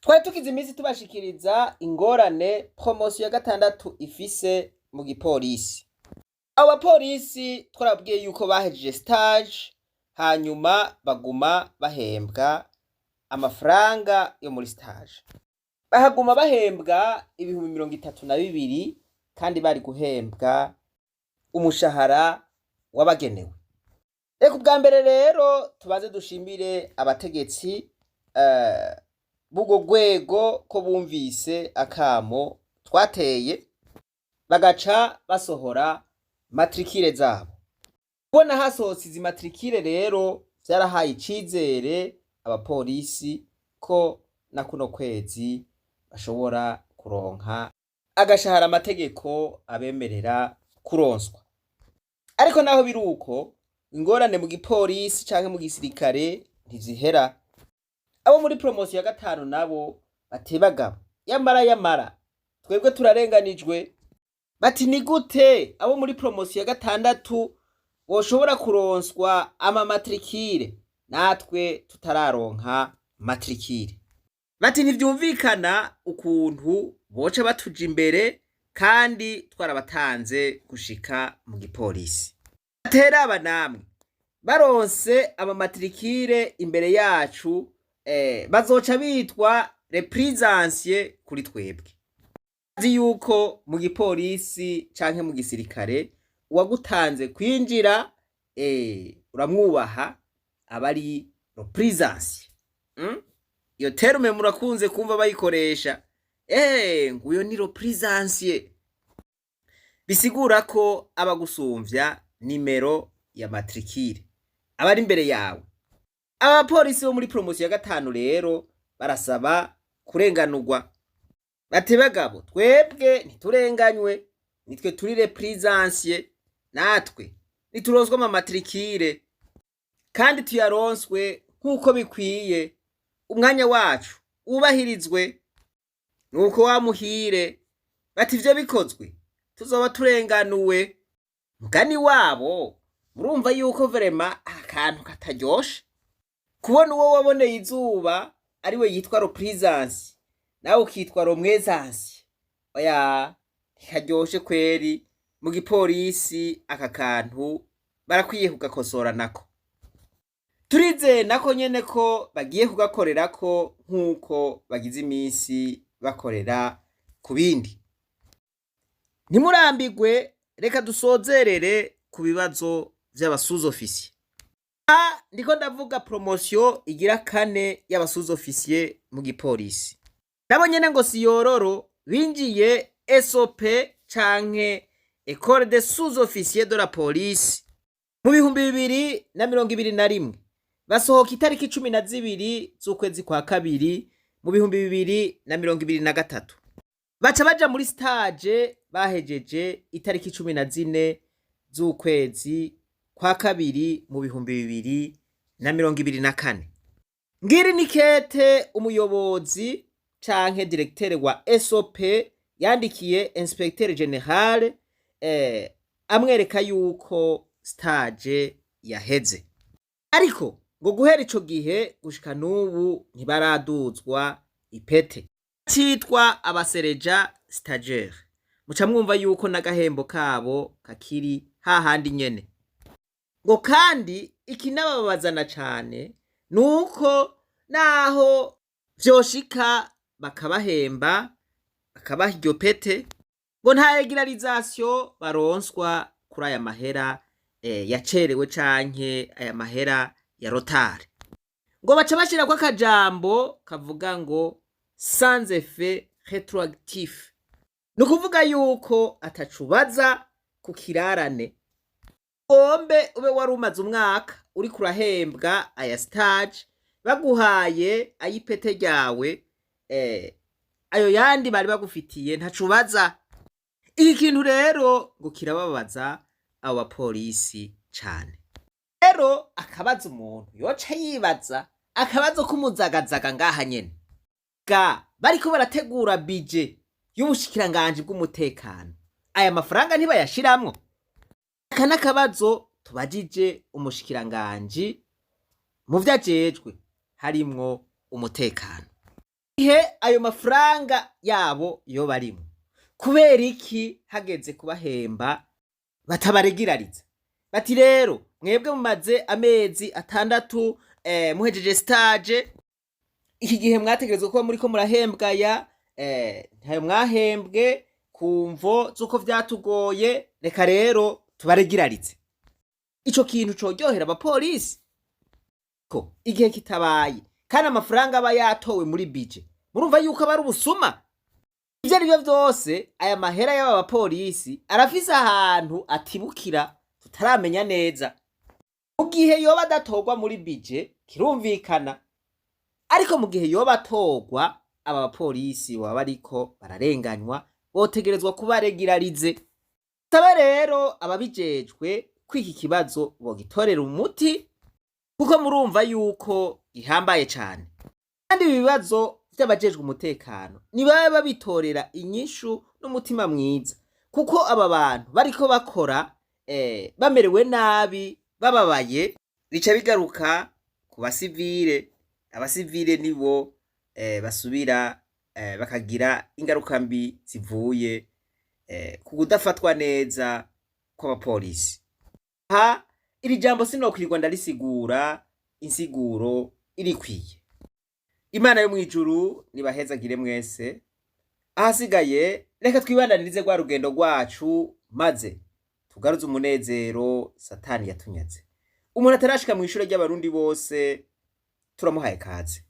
Twari tugize iminsi tubashikiriza ingorane promotion ya gatandatu ifise mu gipolisi. Abo bapolisi twarabwiye yuko bahejeje stage, hanyuma baguma bahembwa amafaranga yo muri stage, bahaguma bahembwa 32,000 kandi bari guhembwa umushahara wabagenewe. Reka ubwa mbere rero tubaze dushimire abategetsi b'urwo rwego ko bumvise akamo twateye, bagaca basohora matricule zabo. Kubona hasohotse izi matricule rero vyarahaye icizere abapolisi ko na kuno kwezi bashobora kuronka agashahara amategeko abemerera kuronswa. Ariko naho biri uko, ingorane mu gipolisi canke mu gisirikare ntizihera. Abo muri promotion ya gatanu nabo batebagabo, yamara yamara twebwe turarenganijwe. Bati: "Ni gute abo muri promotion ya gatandatu boshobora kuronswa ama matricule natwe tutararonka matricule?" Bati: "Ntivyumvikana ukuntu boca batuja imbere kandi twarabatanze gushika mu gipolisi." Bateraba namwe, baronse ama matricule imbere yacu, bazoca bitwa les plus anciens kuri twebwe. Azi yuko mu gipolisi canke mu gisirikare uwagutanze kwinjira, uramwubaha, aba ari le plus ancien. Iyo terme murakunze kumva bayikoresha, nguyo ni le plus ancien, bisigura ko aba agusumvya nimero ya matricule, aba ari imbere yawe. Abapolisi bo muri promotion ya gatanu rero barasaba kurenganurwa. Bati: "Bagabo, twebwe ntiturenganywe, nitwe turi les plus anciens, natwe nituronswe ama matricule kandi tuyaronswe nk'uko bikwiye, umwanya wacu wubahirizwe." Nuko wa muhire bati: "Ivyo bikozwe tuzoba turenganuwe." Mugani wabo, murumva yuko vraiment akantu kataryoshe kubona uwo waboneye izuba ariwe yitwa le plus ancien, nawe ukitwa le moins ancien. Oya, ntikaryoshe kweri. Mu gipolisi aka kantu barakwiye kugakosora nako. Turizeye nako nyene ko bagiye kugakorerako nk'uko bagize iminsi bakorera ku bindi. Ntimurambigwe, reka dusozerere ku bibazo vy'aba sous-officiers. Ndiko ndavuga promotion igira kane y'aba sous-officiers mu gipolisi. Nabo nyene ngo siyororo, binjiye ESOP canke École de sous-officiers de la police mu 2021, basohoka itariki 12 z'ukwezi kwa kabiri mu 2023, baca baja muri stage bahejeje itariki 14 z'ukwezi kwa kabiri mu 2024. Ngiri ni kete umuyobozi canke directeur wa SOP yandikiye inspecteur général, amwereka yuko stage yaheze, ariko ngo guhera ico gihe gushika n'ubu ntibaraduzwa ipete, citwa aba sergent stagiaire. Muca mwumva yuko n'agahembo kabo kakiri hahandi nyene. Ngo kandi ikinababazana cane nuko naho vyoshika bakabahemba, bakabaha iryo pete, ngo nta régularisation baronswa kuri aya mahera yacerewe canke aya mahera ya retard. Ngo baca bashirako akajambo kavuga ngo "sans effet rétroactif", ni ukuvuga yuko atacubaza ku kirarane. Ombe ube wari umaze umwaka uriko urahembwa aya stage, baguhaye ay'ipete ryawe, ayo yandi bari bagufitiye ntacubaza. Iki kintu rero ngo kirababaza abo bapolisi cane. Rero akabazo umuntu yoca yibaza, akabazo k'umuzagazaga ngaha nyene, ga bariko barategura budget y'ubushikiranganji bw'umutekano, aya mafaranga ntibayashiramwo? Aka n'akabazo tubajije umushikiranganji mu vyo ajejwe harimwo umutekano. Ihe ayo mafaranga yabo yo barimo, kubera iki hageze kubahemba batabaregirariza? Bati rero mwebwe mumaze amezi 6 muhejeje stage, iki gihe mwategerezwa kuba muriko murahembwa ya ntayo mwahembwe ku mvo z'uko vyatugoye, reka rero tubaregirarize. Ico kintu coryohera abapolisi ko igihe kitabaye kandi amafaranga aba yatowe muri budget, murumva yuko aba ari ubusuma. Ivyo ari vyo vyose, aya mahera y'aba bapolisi arafise ahantu atibukira tutaramenya neza. Mu gihe yoba adatorwa muri budget kirumvikana, ariko mu gihe yoba atorwa, aba bapolisi baba bariko bararenganywa, botegerezwa kuba régularisés. Sabe rero ababijejwe ko iki kibazo bogitorera umuti, kuko murumva yuko gihambaye cane. Kandi ibi bibazo vy'abajejwe umutekano nibabe babitorera inyishu n'umutima mwiza, kuko aba bantu bariko bakora bamerewe nabi, bababaye, bica bigaruka ku basivile. Abasivile nibo basubira bakagira ingaruka mbi zivuye ku kudafatwa neza kw'abapolisi. Ha iri jambo sinokwirirwa ndarisigura, insiguro irikwiye. Imana yo mw'ijuru nibahezagire mwese. Ahasigaye reka twibandanirize rwa rugendo rwacu, maze tugaruze umunezero Satani yatunyaze. Umuntu atarashika mw'ishure ry'Abarundi bose, turamuhaye kaze.